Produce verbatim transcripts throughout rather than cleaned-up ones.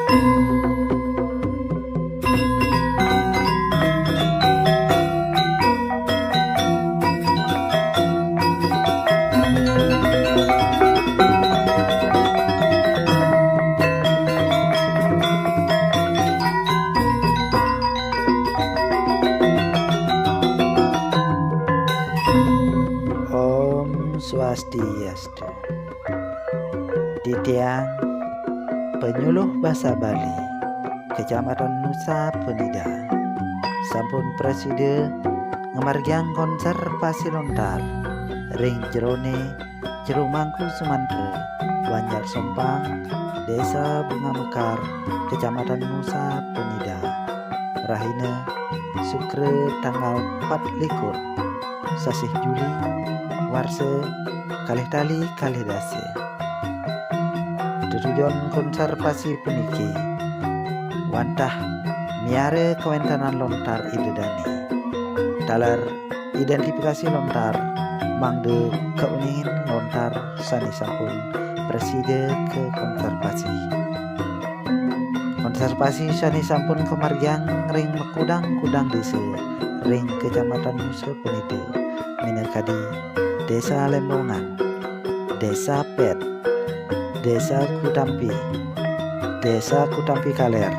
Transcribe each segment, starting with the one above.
Om Swastiastu. Titiang penyuluh basa Bali, Kecamatan Nusa Penida, sampun prasida ngamargiang konservasi lontar ring jerone Jero Mangku Sumantra, Banjar Sompang, Desa Bunga Mekar, Kecamatan Nusa Penida. Rahina Sukra, tanggal empat likur sasih Juli, warsa kalih tali kalih dasa. Tetujon konservasi puniki wantah miara kawentenan lontar Ida dane. Taler identifikasi lontar mangda kauningin lontar sane sampun prasida kakonservasi. Konservasi sane sampun kamargiang ring makudang-kudang desa ring Kecamatan Nusa Penida, minakadi Desa Lembongan, Desa Pet, Desa Kutampi, Desa Kutampi Kaler,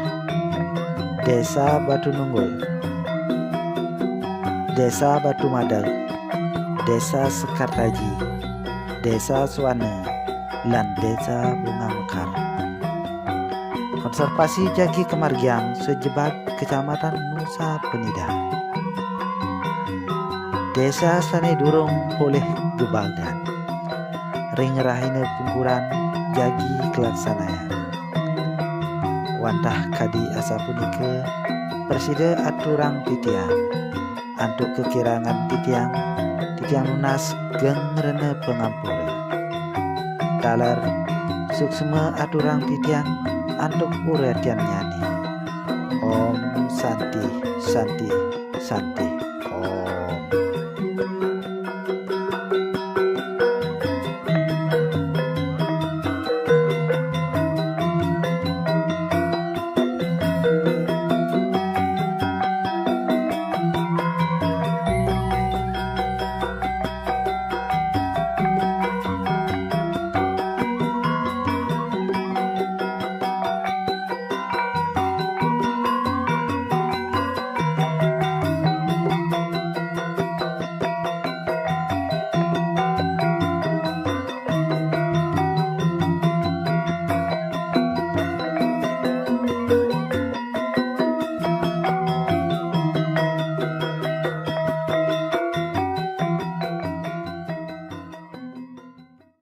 Desa Batu Nunggul, Desa Batu Madeg, Desa Sekartaji, Desa Suwana, lan Desa Bunga Mekar. Konservasi jagi kamargiang sajebag Kecamatan Nusa Penida. Desa sane durung polih gebagan ring rahina pungkuran jagi kalaksanayang. Wantah kadi asapunika, prasida aturang titiang, antuk kakirangan titiang, titiang nunas geng rena pangampura. Taler suksma aturang titiang antuk uratiannyane. Om Santi, Santi, Santi.